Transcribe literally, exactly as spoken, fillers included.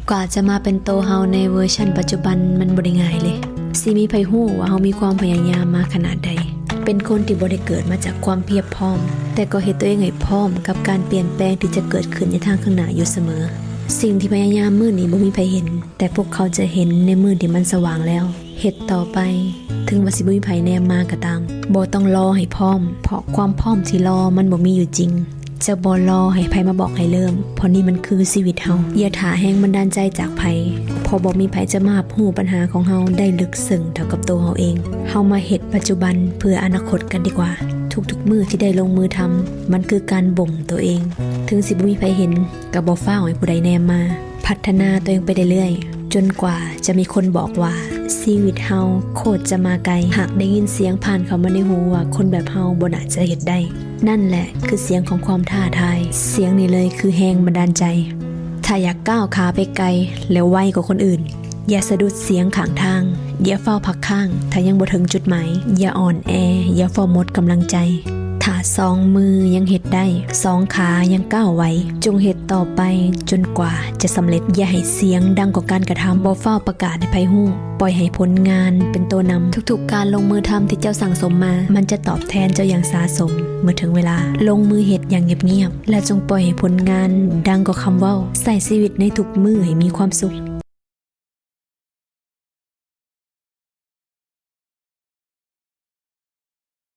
กว่าจะมาเป็นโตเฮาในเวอร์ชันปัจจุบันมันบ่ได้ง่ายเลย สิมีไผฮู้ว่าเฮามีความพยายามมาขนาดใด เป็นคนที่บ่ได้เกิดมาจากความเพียบพร้อม แต่ก็เฮ็ดตัวเองให้พร้อมกับการเปลี่ยนแปลงที่จะเกิดขึ้นในทางข้างหน้าอยู่เสมอ สิ่งที่พยายามมื้อนี้บ่มีไผเห็น แต่พวกเขาจะเห็นในมื้อที่มันสว่างแล้ว เฮ็ดต่อไป ถึงว่าสิบ่มีไผแนมมาก็ตาม บ่ต้องรอให้พร้อม เพราะความพร้อมที่รอมันบ่มีอยู่จริง จะบ่รอให้ไผมาบอกให้เริ่ม เพราะนี่มันคือชีวิตเฮา อย่าถ่าแรงบันดาลใจจากไผ เพราะบ่มีไผจะมารับรู้ปัญหาของเฮาได้ลึกซึ้งเท่ากับตัวเฮาเอง เฮามาเฮ็ดปัจจุบันเพื่ออนาคตกันดีกว่า ทุกๆมื้อที่ได้ลงมือทำ มันคือการบ่มตัวเอง ถึงสิบ่มีไผเห็น ก็บ่ฟ้าวให้ผู้ใดแนมมา พัฒนาตัวเองไปเรื่อยๆ จนกว่าจะมีคนบอกว่า ชีวิตเฮาโคตรจะมาไกล หากได้ยินเสียงผ่านเข้ามาในหูว่าคนแบบเฮาบ่น่าจะเฮ็ดได้ นั่นแหละคือเสียงของความท้าทาย เสียงนี้เลยคือแรงบันดาลใจ ถ้าอยากก้าวขาไปไกล แล้วไวกว่าคนอื่น อย่าสะดุดเสียงข้างทาง อย่าฟ้าวพักค้าง ถ้ายังบ่ถึงจุดหมาย อย่าอ่อนแอ อย่าฟ้าวหมดกำลังใจ ถ้าสองมือยังเฮ็ดได้ สองขายังก้าวไหว จงเฮ็ดต่อไปจนกว่าจะสำเร็จ อย่าให้เสียงดังกว่าการกระทำ บ่ฟ้าวประกาศให้ไผฮู้ ปล่อยให้ผลงานเป็นตัวนำ ทุกๆการลงมือทำที่เจ้าสั่งสมมา มันจะตอบแทนเจ้าอย่างสาสม เมื่อถึงเวลา ลงมือเฮ็ดอย่างเงียบๆ และจงปล่อยให้ผลงานดังกว่าคำเว้า ใช้ชีวิตในทุกมื้อให้มีความสุข